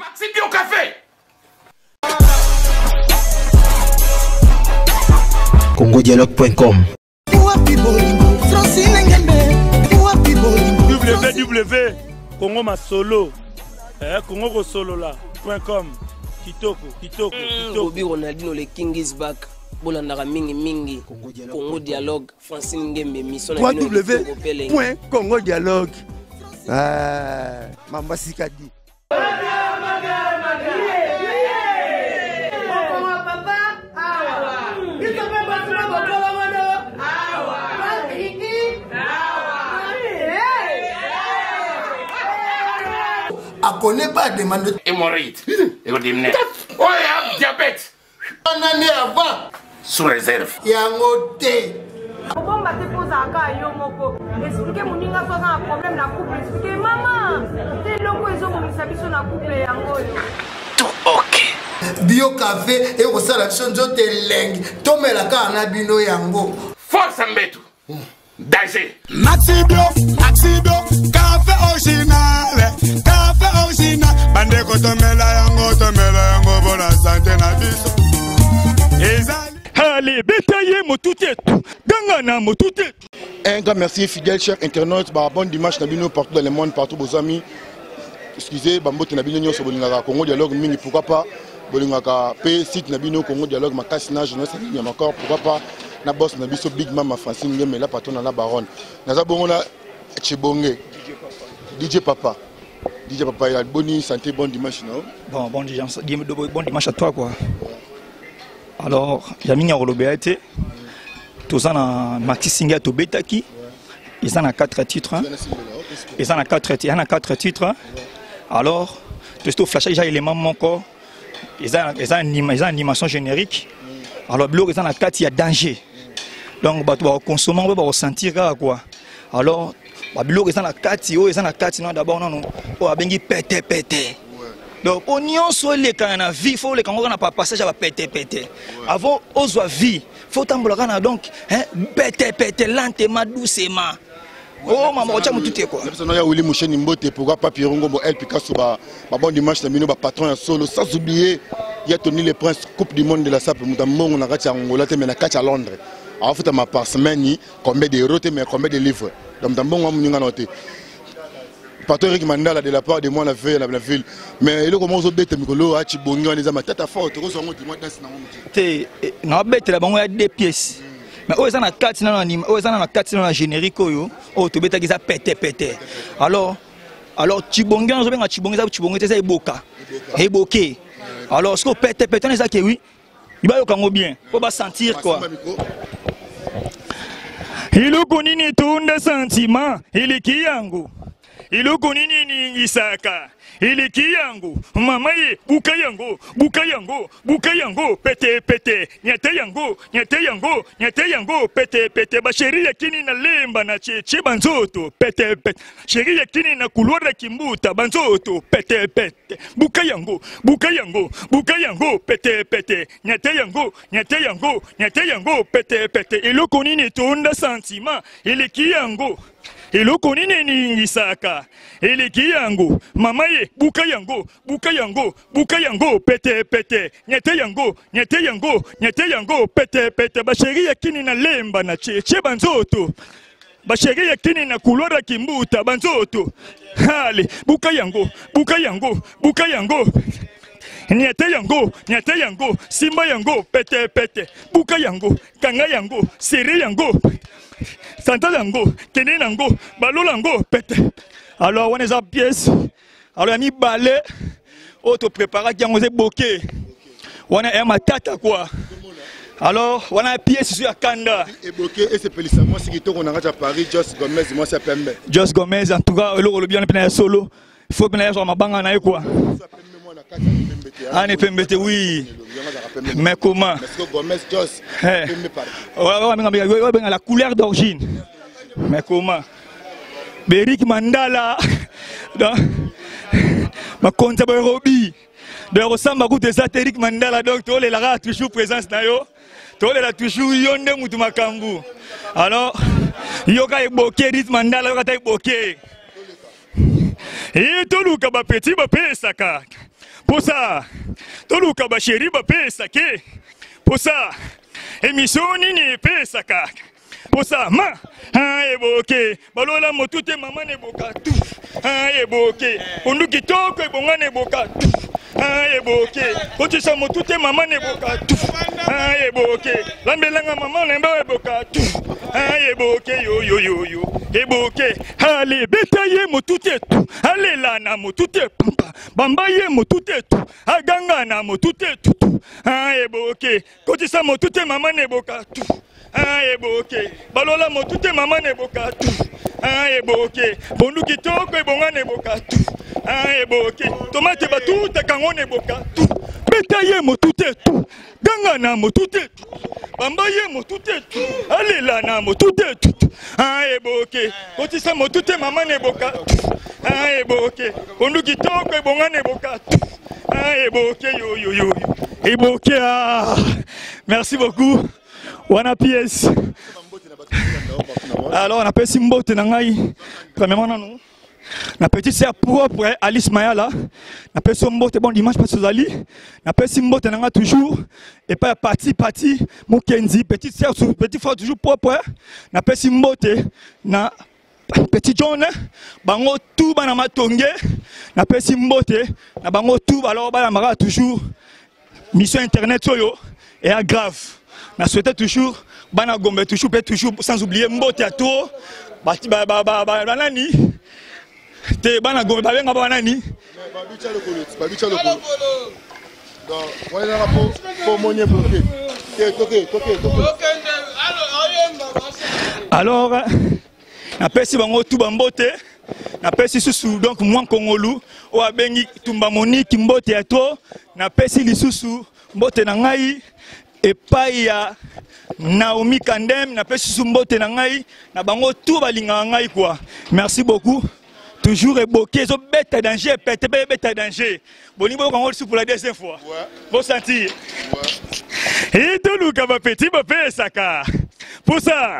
Maxi Bio Café. congodialogue.com Wapi bolingo Francine Ngembe Wapi bolingo www Congo Masolo eh, Congo kosolola.com kitoko kitoko kitoko Bobby Ronaldinho le king is back bolandaka mingi mingi Congo Dialogue Francine Ngembe mission na bino ya kitoko pe elengi. www.congodialogue mamba sikadi akone pas demande Hémorroïde. Écoutez, Oh, diabète. wana nde avant Sous réserve. Yango te. Kobomba te mpo ozalaka kaka yo moko. Expliquer moninga soki aza na problème na couple, expliquer mama te eloko ezobomisa biso na couple yango oyo. Tout ok. Bio cafe ekosala biso nzoto elengi, tomela kaka na bino yango. Force Mbetu. Danger. Maxi Bio, Maxi Bio, café original, café original. Bandeko tomela yango, tomela yango bona santé na biso. Ezali. Allez, beta ye motu te tu, ganga na motu te. Un grand merci fidèle cher internaute, bah, bon dimanche na bino partout dans le monde, partout vos amis. Excusez, bambote na bino nyonso bolingaka Congo Dialogue mingi, pourquoi pas bolingaka pe site na bino Congo Dialogue makasi na jeunesse ya makor, pourquoi pas na boss na biso Big Mama Francine Ngeme la patronne na baronne. Naza bongo na Chibonge DJ Papa. DJ Papa ya boni santé, bon dimanche non? Bon, bon dimanche, bon dimanche à toi quoi. Alors, ya mingi ya kolobela te. Toza na Maxi Singa tobetaki. Eza na 4 titres. Eza na 4 titres, na 4 titres. Alors, tosi flasha déjà élément moko. Eza eza eza animation générique. Alors biloko eza na kati ya danger. Donc bato ba consommer ba ressentir kaka quoi. Alors ba biloko eza na kati oyo eza na kati non d'abord non non oyo abengi pete pete. Donc po nyonso elekana na vie, faut oleka ngo na passage ya ba pete pete. Avant ozwa vie, faut tambola kana donc hein pete pete lentement doucement. Oh maman, otia mutu te quoi. Napesa ya Willy Musheni Mbote, pourquoi pas Pierre Ngombo, El Picasso ba ba bon dimanche na bino ba patron ya solo, sans oublier ya Tony le Prince, Coupe du monde de la SAP, muta mbongo na kati ya Angola te mais na kati ya Londres. Afuta ma par semaine combien d'euros te mais combien de livres. Donc muta mbongo amuninga na te. Patron Eric Mandala de la part de moi la veille la ville. Mais eloko moko ozobeta mikolo achi bongi wana eza matata fort, tokozwa ngo te mwa danse na ngo moke. Te, na betela bango ya deux pièces. Mais oyo eza na kati na anime, oyo eza na kati na générique oyo, oyo tobetaki eza pete pete. Alors, alors Chibonge ozo benga Chibonge eza Chibonge te eza eboka. Eboke. Alors ce que pete pete eza ke oui, bayoka ngo bien, po ba sentir quoi. Eloko nini tonda sentiment eleki yango, eloko nini eningisaka eleki yango, mama ye buka yango, buka yango, buka yango pete pete, nyata yango, nyata yango, nyata yango pete pete, ba chérie ya kini na lemba na cheche banzoto pete pete, chérie ya kini na couloir ya kimbuta banzoto pete pete, buka yango, buka yango, buka yango pete pete, nyata yango, nyata yango, nyata yango pete pete, eloko nini etonda sentiment eleki yango, eloko nini eningisaka eleki yango, mama ye buka yango, buka yango, buka yango pete pete, nyata yango, nyata yango, nyata yango pete pete, ba chérie ya kini na lemba na cheche banzoto, ba chérie ya kini na couloir ya kimbuta banzoto, allez buka yango, buka yango, buka yango, nyata yango, nyata yango, simba yango pete pete, buka yango, kanga yango, serre yango, santa yango, kende yango, balola yango pete. Alors wana eza pièce. Alors ya mibale oyo to préparaki yango eza eboke. Wana ya matata quoi. Alors wana pièce sur ya kanda. Eboke esepelisa mwasi kitoko na kati ya Paris, Joss Gomez mwasi ya pembe. Joss Gomez en tout cas eloko lobi wana pena ya solo. Il faut pena ya zwa mabanga na ye quoi. Ah, ne pembe te, oui. Mais comment? Parce que Gomez Joss, Eh. pembe partout. Ouais, ouais, ouais, ouais, ouais, ouais, la couleur d'origine. Mais comment? Beric Mandala. Donc, bakonza Nairobi. Donc, osamba kutu eza te Eric Mandala. Donc, tolelaka toujours présence na yo. Tolela toujours yo nde mutu makambu. Alors, yoka eboke Eric Mandala, yoka ta eboke. E toluka ba petit bapesaka. Posa toluka basheri bapesake. Posa emission nini epesaka. Posa ma ah, eboke balola motu te mama na eboka tu ah, eboke pondu kitoko ebonga na eboka tu ah, eboke kotisa motu te mama na eboka tu ah, eboke lambelanga mama na mba eboka tu ah, eboke yoyoyoyo eboke ale beta ye motu te tu alela na motu te pampa bamba ye motu te tu aganga na motu te tutu ah, eboke kotisa motu te mama na eboka tu ah, eboke balola motu te mama na eboka tu ah, eboke pondu kitoko ebonga na eboka tu ah, eboke tomate batutaka yango na eboka tu beta ye motu te tu ganga na motu te tu bamba ye motu te tu alela na motu te tu ah, eboke kotisa motu te mama na eboka tu ah, eboke pondu kitoko ebonga na eboka tu ah, eboke yoyoyoyo eboke ah. Merci beaucoup wana pièce. Alors napesi mbote na ngai premièrement nanu na petite sœur propre Alice Mayala, napesi yo mbote, bon dimanche parce ozali. Napesi mbote na ngai toujours epai ya Pati Pati Mokenzi, petite sœur, petit frère toujours propre. Napesi mbote na petit John, bango tout bana matonge. Napesi mbote na bango tout alors bana mara toujours mission internet oyo eya grave. Na souhaite toujours bana Gombe toujours pe toujours, sans oublier mbote ya to banani te bana Gombe babenga banani. Babicha lokolo. Donc, wana ezalaka po omoni ebloke te toke toke toke. Alors napesi bango tu bambote, napesi susu donc mwa nkongolu oyo abengi Tumba Monique, mbote ya to. Napesi lisusu mbote na ngai epai ya Naomi Kandem, napesi susu mbote na ngai na bango tu balingaka ngai quoi. Merci beaucoup. Toujours eboke ezobeta danger, pete pe ebeta danger. Bolingi boyoka yango lisusu pour la deuxième fois. Bosentir etoluka bapeti bapesaka posa,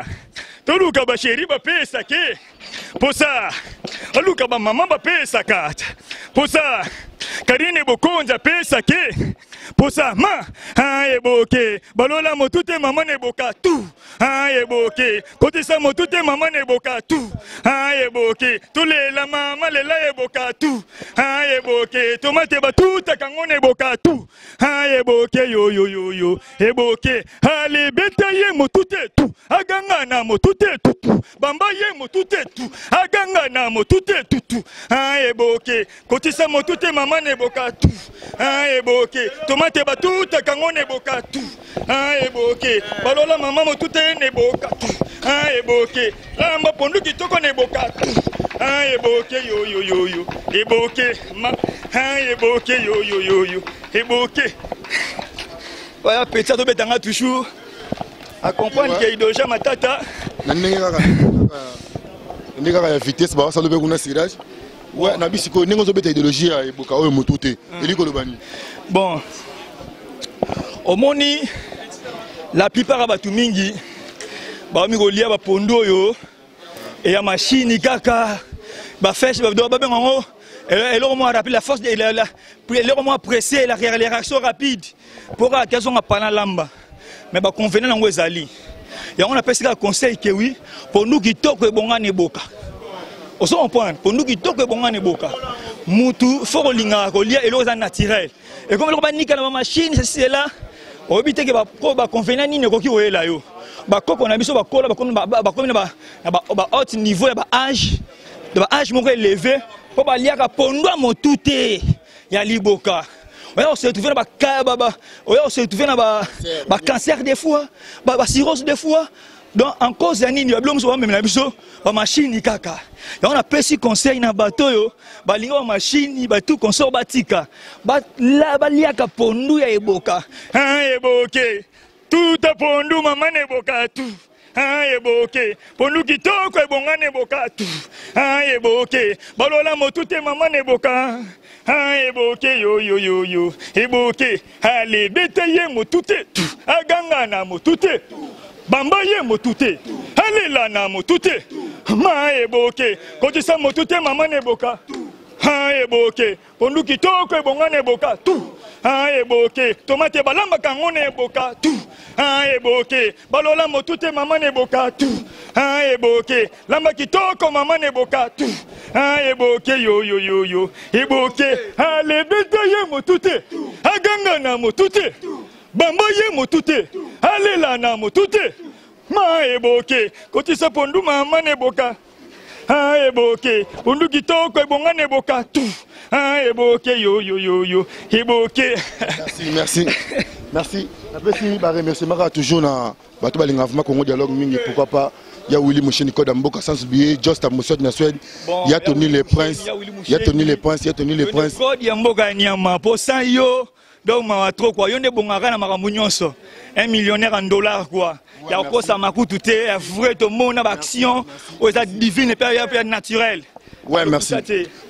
toluka basheri bapesake posa, aluka bamama bapesaka posa, Karine Bokonzi apesake posa ma ah, eboke balola motu te mama na eboka tu ah, eboke kotisa motu te mama na eboka tu ah, eboke tolela mama lela eboka tu ah, eboke tomate batutaka ngo na eboka tu ah, eboke yoyoyoyo eboke alebeta ye motu te tu aganga na motu te tutu bamba ye motu te tu aganga na motu te tutu ah, eboke kotisa motu te mama na eboka tu ah, eboke tomate batutaka ngo na eboka tu ah, eboke balola mama motu te na eboka tu ah, eboke lamba pondu kitoko na eboka tu ah, eboke yoyoyoyo eboke ma ah, eboke yoyoyoyo eboke. Oya petit atobetanga toujours a comprendre que idéologie ya matata na ndenge kaka ndenge kaka ya vitesse bawasalo mpe kuna cirage. Ouais, na bisiko ndenge ozobeta idéologie ya eboka oyo motu te elingi koloba nini? Bon, omoni la plupart ya bato mingi bakomi kolia bapondu oyo eya machine kaka bafeshe babenga yango eloko moko rapide, la force de la eloko moko pressé, la réaction rapide mpo kaka te azonga pana lamba. Mais baconvenant yango ezali yango napesi kaka conseil ke wi pondu kitoko ebongani eboka, ozo comprendre, pondu kitoko ebongani eboka. Mutu fo kolingaka kolia eloko eza naturel, ekomi eloko banika na bamachine ceci cela, oyebi te ke baconvenant nini ekoki koyela yo. Bakoko na biso bakola bakomi na ba haute niveau ya baage, na baage moko élevé, mpo baliaka pondu ya motu te ya liboka. Oya kose retrouver na ba oya kose retrouver na ba cancer des fois, ba cirrhose des fois. Donc en cause ya nini? Babilo mosusu bamemela biso bamashini kaka yango. Napesi conseil na bato oyo balingi bamashini batu consort batika baliaka pondu ya eboka. Eboke tuta pondu mama na eboka tu ah, eboke pondu kitoko ebonga na eboka tu ah, eboke balola motu te mama na eboka ah, eboke yoyoyoyo eboke alebete ye motu te tu aganga na motu te bamba ye motu te alela na motu te ma eboke kotisa motu te mama na eboka. Ha eboke pondu kitoko ebonga na eboka tu. Ha eboke tomate balambaka yango na eboka tu. Ha eboke balola motu te mama na eboka tu. Ha eboke lamba kitoko mama na eboka tu. Ha eboke yo yo yo yo eboke alebeta ye motu te aganga na motu te bamba ye motu te alela na motu te ma eboke kotisa pondu mama na eboka. Ah eboke pondu kitoko ebonga na eboka tu. Ah eboke yo yo yo yo eboke. Merci, merci. Merci. Napesi ba remerciement kaka toujours na bato balingaka vraiment Congo Dialogue mingi, pourquoi pas ya Willy Musheni Code Mboka sans oublier Just Moussot na Suède, Bon, ya Tony le Prince, ya Tony le Prince, ya Tony le Prince. Code ya mboka ya nyama po sans yo donc mawa trop quoi. Yo nde bongaka na makambo nyonso. Un millionnaire en dollars quoi. Ya kokosa makutu te, ya vrai tomona ba action oyo eza divine pe ya naturel. Ouais, merci.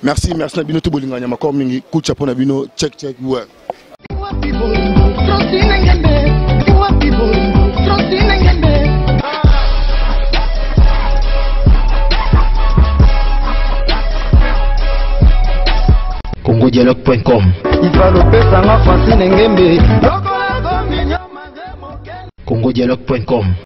Merci, merci na bino tout bolinga nyama corps mingi, coup de chapeau na bino, check check ouais. congodialogue.com congodialogue.com.